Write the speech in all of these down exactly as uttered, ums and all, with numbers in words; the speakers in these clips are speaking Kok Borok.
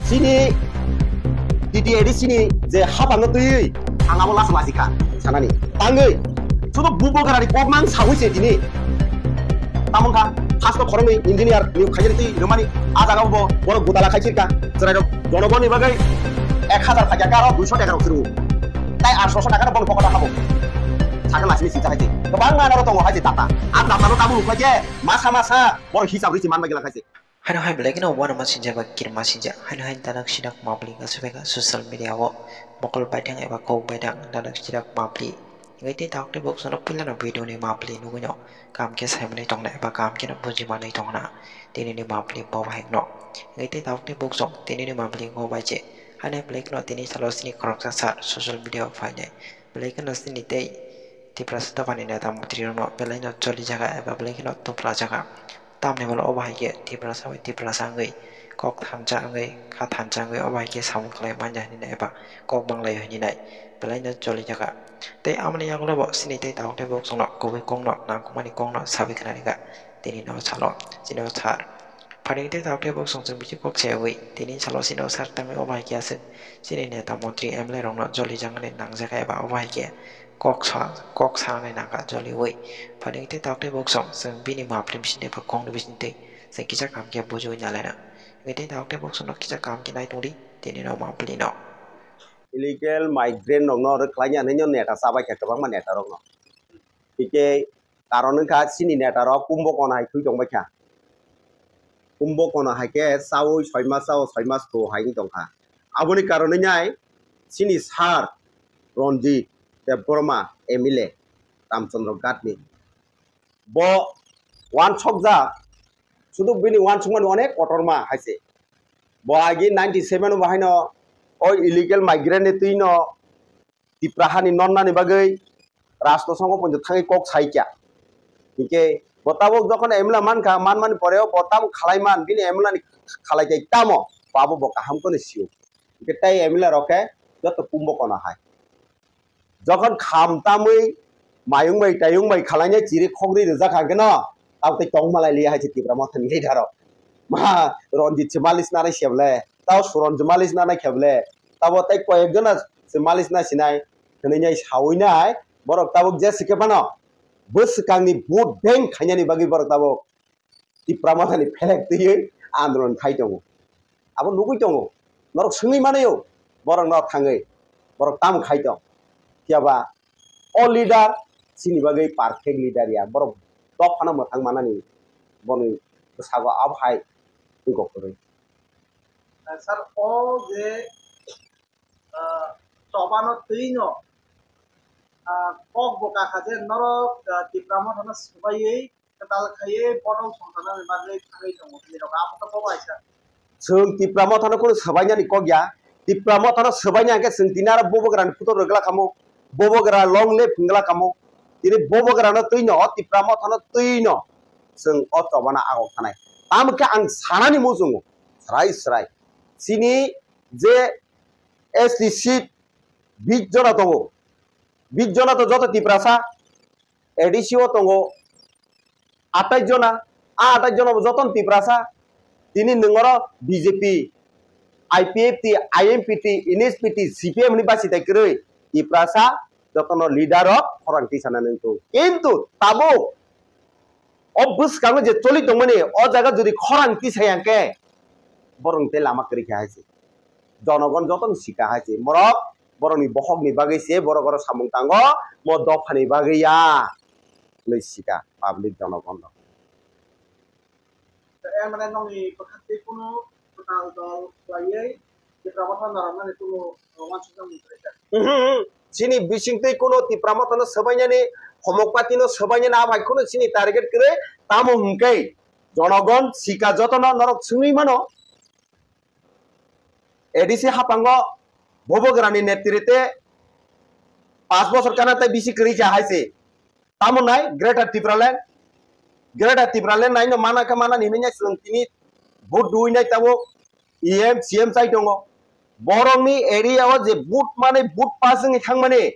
Chini T T A D C ni je hapang no twi ang abo last lasi kha sanani tangwi sudo bubo garani kok mang sawi se tini. Tamon kha first khoroknwi engineer ni khairi twi romani a jaga bo borok gutala khai chirka chwrai rok jonoboni bagwi ek hazar khaja karo duiso taka rok suru tai atsho taka rok bono pokota habo. Sakhe lasini sisa khai kwbang manaro tongo hai tata a tata no tabuk khai masa masa borok hisab risi manma gila khai. Haino hai belai kheno uanama sinjak ba kirima sinjak. Haino hai dadak sidak mapli ka subeka social media o mokol baithang eba kok baithang dadak sidak mapli. Hingke tei tabuk tei boksono puilano video ni mapli nugwino kaham khe saimanwi tongna eba kaham kheno bujimanwi tongna tini ni mapli bo bahai no. Hingke tei tabuk tei boksong tini ni mapli bo bai se. Haino hai belai kheno tini salo sini khoroksa sar social media o phainai. Belai kheno sini tei Tiprasa dophani neta mantri rokno belaino choli jaga eba belai kheno tupla jaga. Tamni ulo obo hai khe Tiprasa bai Tiprasa wngwi kok thansa wngwi kha thansa wngwi obo hai khe samung khlai manya hinwi nai eba kok manglai hinwi nai belaino choli jaga. Tei amoni yagulo bo sini tei tabuk tei boksongno kubui kokno nangkukmani kokno sabai khna rikha tini no salo chini o sar. Phaning tei tabuk tei boksong chwng bisi kok sayawi tini salo chini o sar tangwi obo hai khe aswk chini neta mantri M L A rokno choli jagani nangjak eba obo hai khe kok sa kok sanani nangkha joliui. Phaning tei tabuk tei boksong chwng bini mapli bisingtwi eba kokni bisingtwi chwng kisa kaham khe bujiui nalaina. Hingke tei tabuk tei boksongno kisa kaham khe nai tongdi tini no mapli no. Illegal migrant rokno rwkhlaina hinwi neta chabai kha kwbangma neta rokno. Hingke karon wngkha chini neta rok kumbo kono hai thwi tongbai kha. Kumbo kono hai khe chaui soi mas chao soi mas to hai wng tongkha. Aboni karon wngnai chini sir Ranjit Debbarma M L A Ramchandra Ghat ni. Bo uansukjak sudu bini uansukmani onek kotorma hai se. Bo agi ninety seven o bahaino o illegal migrant ni twi no Tipra hani nonnani bagwi rastro songo poito thangwi kok sai kya. Hingke bo tabuk jokhon M L A mankha, manmani poreo bo tabuk khalai man, bini M L A ni khalai tai tamo, bo abo bo kaham kheno sio. Hingke tai M L A rok khe joto kumbo kono hai. Jokhon kham tamwi mayung bai tayung bai khalaina chiri khogri rijak kha keno, tabuk tai tong malai liya hai se Tipra Mothani leader rok. Ma Ranjit se malis nanai se bole, tabo Suron se malis nanai khe bole, tabo tai koyek jona se malis na sinai, hwnwi nai sawi nai, borok tabuk je se khe phano bwswkangni vote bank khainani bagwi borok tabuk Tipra Mothani phelek twiwi andolon khai tongo. Abo nugwi tongo, norok swngwi manayo, borok no thangwi, borok tamo khai tong. Phiya ba o leader chini bagwi perfect leader ya, borok dophano mwthang manani boni bwsago abo hai wngkok kwrwi. Sir, o je, ah, chobano twi no, ah, kok bo kakha je norok, ah, Tipra Mothano swbaiwi kwtal khaiwi bodol songcharnani bagwi thangwi tongo, tini rok abo khe bo bai sir. Chwng Tipra Mothano kunu swbainani kok ya. Tipra Mothano swbaina hwnkhe chwng tini aro Bubagrani phuto rwgla kamo. Bubagra long live hwngla kamo. Tini Bubagrano twi no, o Tipra Mothano twi no chwng o chobana agok thanai. Tamo khe ang sanani muchungo, srai srai. Chini je S T seat bis jona tongo. Bis jona to joto Tiprasa, A D C o tongo atais jona, a atais jona bo jotono Tiprasa. Tini nwng oro B J P, I P F T, I M P T, N S P T, C P M ni basi tai kwrwi Tiprasa jotono leader rok khorang tisana nang tongo. Kintu tabuk o bwskango je choli tongmani o jaga jodi khorang tisai hwnkhe borok tei lama kwrwi khe hai se. Jonogon jotono sika hai se. Borok borokni bokhokni bagwi se borok oro samung tango, mo dophani bagwi ya hwnwi sika public jonogon rok. Tei mane nokni bwkhak tei kunu kwtal dol khlaiwi Tipra Motha narwknani kunu uansukjakmung kwrwi kha. Mhm. Chini bisingtwi kunu Tipra Mothano swbainani, Homok Party no swbainani, a bai kunu chini target kwrwi, tamo hwnkhe jonogon sika jotono norok swngwi mano. A D C hapango Bubagrani netrite paanch bochor kana tei bisi kwrwi cha hai se. Tamo nai Greater Tipraland, Greater Tipraland nai no mana khe mana ni hinwi chwng tini vote duwi nai tabuk E M, C M chai tongo. Borokni area o je vote mani, vote pass wngwi thangmani,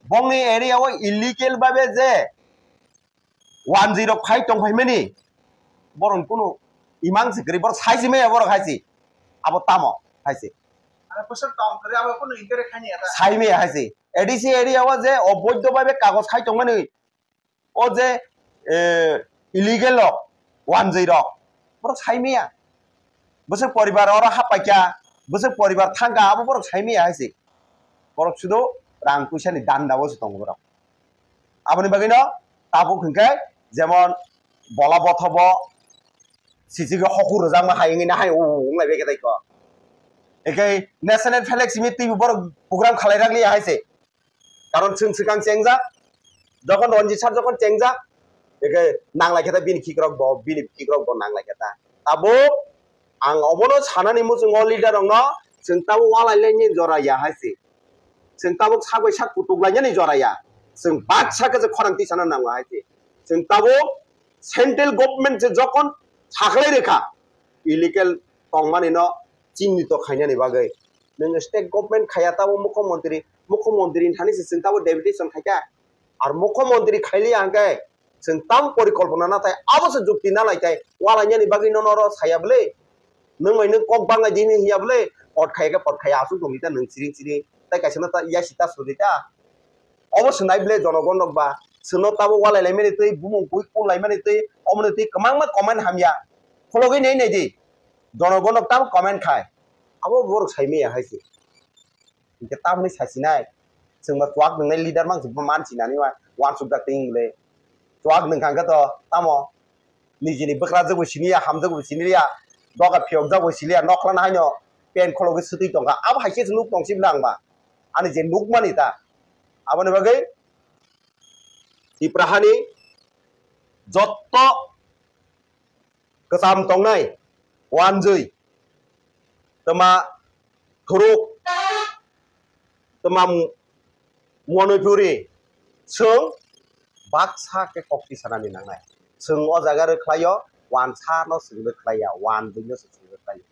bongni area o illegal babe je one zero khai tongphaimani, borok kunu imang se kwrwi, borok sai se maya borok hai se. Abo tamo? Haise. Ano bwswk tong kwrwi abo phano inquiry khaini ata. Saimaya haise. A D C area o je oboidho bhabe kagoj khai tongmani, o je, eh, illegal rok, wanjwi rok, borok saimaya. Bwswk poribar oro hapaikha, bwswk poribar thangkha, abo borok saimaya haise. Borok sudo rang puisa ni danda o se tongo borok. Aboni bagwi no tabuk hinkhe jemon bola bothobo sisigi hoku rwjakma hai wngwi nahai o wng lai bai khe tei kho. Ekai national flag simi twi borok program khalai rak liya haise. Karon chwng swkang chengjak, jokhon Ranjit sir jokhon chengjak, eke nang lai khe ta bini khikrok bo, bini khikrok bo nang lai khe ta. Tabuk ang obono sanani muchungo leader rokno chwng tabuk walai laini jora ya hai se. Chwng tabuk sak bai sak kutuk lainani jora ya. Chwng baksa khe je khorang tisana nango hai se. Chwng tabuk central government je jokhon saklai rwkha, illegal tongmani no chinni to khainani bagwi. Nwng state government khaya tabo mukhyamantri, mukhyamantri ni thani se chwng tabo deputation khaikha. Ar mukhyamantri khailiya hwnkhe chwng tamo porikolpona nathai abo se jukti nalaikhai walainani bagwi nono oro saya bwle. Nwng bai nwng kok banglai di hinwi hiya bwle. Pot khaya khe pot khaya aswk tongdi ta nwng chiring chiring. Tai kaisa no ta yasi ta suri ta. Obo se nai bwle jonogon rok ba. Chwngno tabo walai laimani twi, bumung bui kul laimani twi, omoni twi kwbangma comment hamya. Khologwi nai nai di. Jonogon rok tamo comment khai. Abo borok saimaya hai se. Hinkhe tamoni sasinai. Chwngba chuak nwngnai leader mang chwngba man sinani wa, wansuk jak twi wng le. Chuak nwng kha khe to tamo nijini bwkrajwk bo siniya, hamjwk bo siniya, doga phiyokjak bo siniya, nokhlano haino pen khologwi swtwi tongkha. Abo hai khe se nuk tong sibla ang ba. Ani je nukmani ta. Aboni bagwi Tipra hani jotto kwcham tongnai, wanjwi, twma thuruk, twma monopuri, chwng baksa khe kok tisanani nangnai. Chwng o jaga rwkhlaio, wansano chwng rwkhlaiya, wanjwino se chwng rwkhlaio.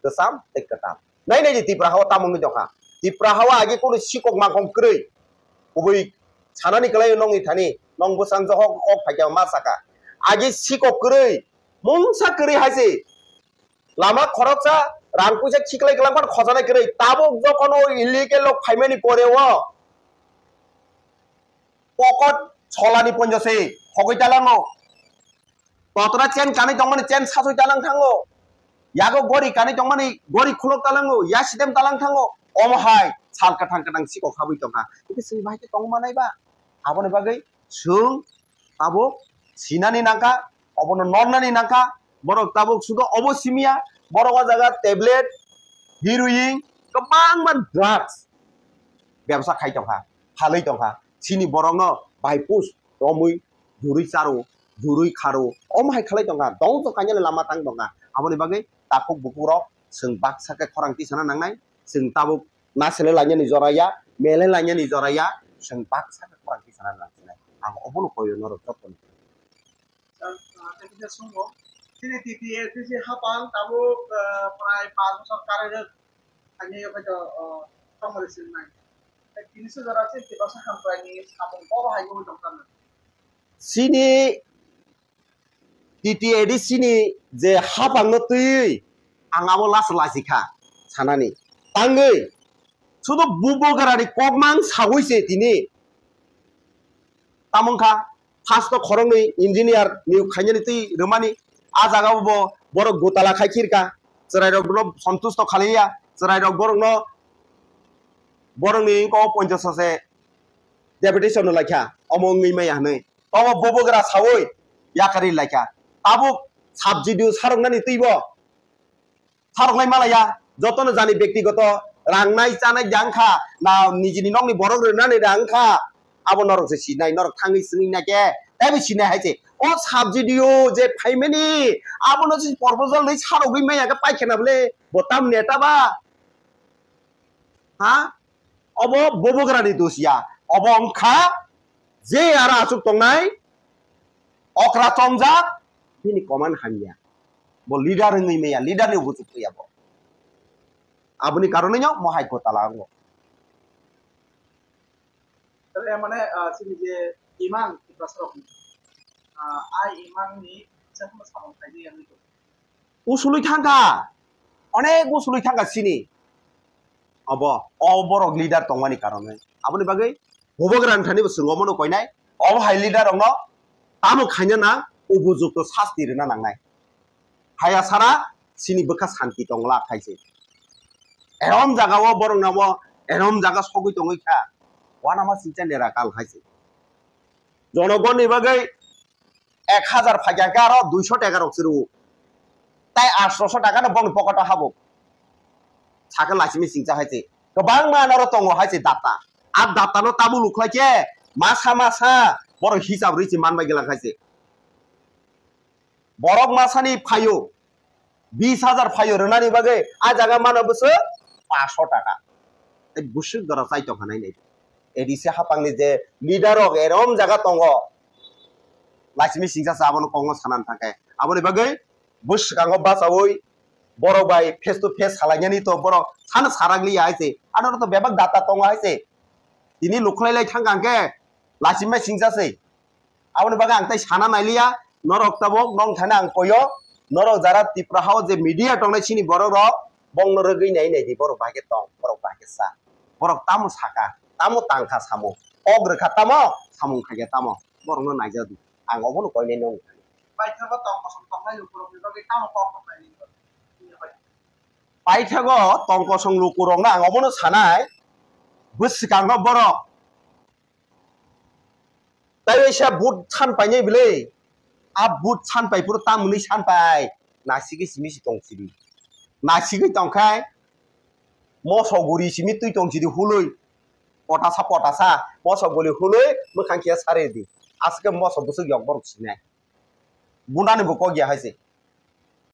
Kwcham tei kwtal. Nai nai di Tipra hao tamo wngwi tongkha. Tipra hao agi kunu sikok mangkong kwrwi. Kubui sanani kwlai nongni thani, nong bwsang johok kok phaikha ma saka. Agi sikok kwrwi, mungsa kwrwi hai se. Lama khoroksa rang puisa khiklai kwlangphano khojanai kwrwi. Tabuk jokhon o illegal rok phaimani pore o pocket cholani ponjo se khogwi talango. Totra chain kanwi tongmani chain sasoi talang thango. Yago gori kanwi tongmani gori khulok talango. Ya sitem talang thango. Omo hai sal kwthang kwthang sikok habwi tongkha. Hinkhe chwng bahai khe tongma nai ba? Aboni bagwi chwng tabuk sinani nangkha, obono nornani nangkha. Borok tabuk sudo obo simiya, borok o jaga tablet, heroin, kwbangma drugs bebsa khai tongkha, phalwi tongkha. Chini borokno bai push romwi jurwi charo, jurwi kharo, omo hai khlai tongkha, dongso kainani lama tang tongkha. Aboni bagwi takhuk bukhuk rok chwng baksa khe khorang tisana nangnai, chwng tabuk nasele lainani jora ya, mele lainani jora ya, chwng baksa khe khorang tisana nangsinai. Ang obono koyo norok jotono. Sir, ah, tei kisa sungo, chini T T A D C hapang tabuk, ah, prai panch bosor karwi. Ani yo khaito, o, tongmani sinai. Tei tini se jora se Tiprasa Hamkrai ni samung kobo hai wngwi tongkha na. Chini T T A D C ni je hapang no twi ang abo last lasi kha sanani. Tangwi sudo bubogra ni kokmang sawi se tini. Tamung kha, first o khoroknwi engineer niyok khainani twi rwmani, a jaga o bo borok gotala khai khirka, chwrairokno sontusto khaliya, chwrairok borokno, borokni wngkha o ponchash se deputation no laikha, omo wngwi maya hwnwi. Omo bubagra sawi yakarwi laikha. Tabuk sub D D O saroknani twibo, saroknai malaya, jotono jani bektigoto rangnai chanai jang kha, na nijini nokni borok rwnani rang kha, abo norok se sinai, norok thangwi swngwi naikhe, taibo sinai hai se. O sub D D O je phaimani, abono se proposal nai sarogwi maya khe paikhena bole, bo tam neta ba? Ha? Obo bubagrani dos ya. Obo wngkha je aro aswk tongnai, okra chongjak, bini command hamya. Bo leader wngwi maya, leader ni ubuchuk ya bo. Aboni karonwi no mohai gotala ango. Tale mane, ah, chini je imang Tiprasa rok, ah, ai imang ni chakma samung khaidi yang itu. Usulwi thangkha, onek usulwi thangkha chini. Obo, o borok leader tongmani karonwi. Aboni bagwi bubagra wngthani bo chwng omono koinai. Obo hai leader rokno tamo khaina nang, upojukto sasti rwna nangnai. Haya sara chini bwkha santi tongla khaise. Erom jaga o borok nabo erom jaga sogwi tongwi kha. Wanama singcha nera kal khaise. Jonogonni bagwi ek hajar phaikha khe aro duiso taka rok se rwo. Tai atroso taka no bongni pocket o habo. Sakhe laisimi singcha hai se. Kwbangma noro tongo hai se data. A data no tabuk lukhlai khe masa masa borok hisab rwi se manbai gela khai se. Borok masani phaio bis hajar phaio rwnani bagwi a jaga mano bwswk paanso taka. Tei bwswk dora chai tongkha nai nai. A D C hapangni je leader rok erom jaga tongo. Laisimi singcha sa abono kongno sanan thangkhe. Aboni bagwi bwswkango bachaui borok bai face to face salainani to borok sana sarak liya hai se. Ano to bebak data tongo hai se. Tini lukhlai lai thangkha hwnkhe laisimi singcha se. Aboni bagwi ang tei sana nailiya, norok tabuk nong thani ang koyo, norok jara Tripura hao je media tongnai chini borok rok, bongno rwgwi nai nai di, borok bahai khe tong, borok bahai khe sa, borok tamo saka, tamo tangkha samung, kok rwkha tamo samung khaikhe tamo, borokno naijak di, ang obono koinai nong thani. Paithago tong kosong tongnai lukurokni bagwi tamo kok rwkha nini bagwi? Paithago tong kosong lukurokno ang obono sanai, bwswkango borok Tai waisa vote san painai bwle. A vote san pai phuru tam hwnwi san pai. Nasigwi simi si tong sidi. Nasigwi tong khai moso guri simi twi tong sidi hulwi. Potasa potasa moso guri hulwi mwkhang kiya sari di. Aswk khe moso bwswk yok borok sinai. Bunani bo kok ya hai se.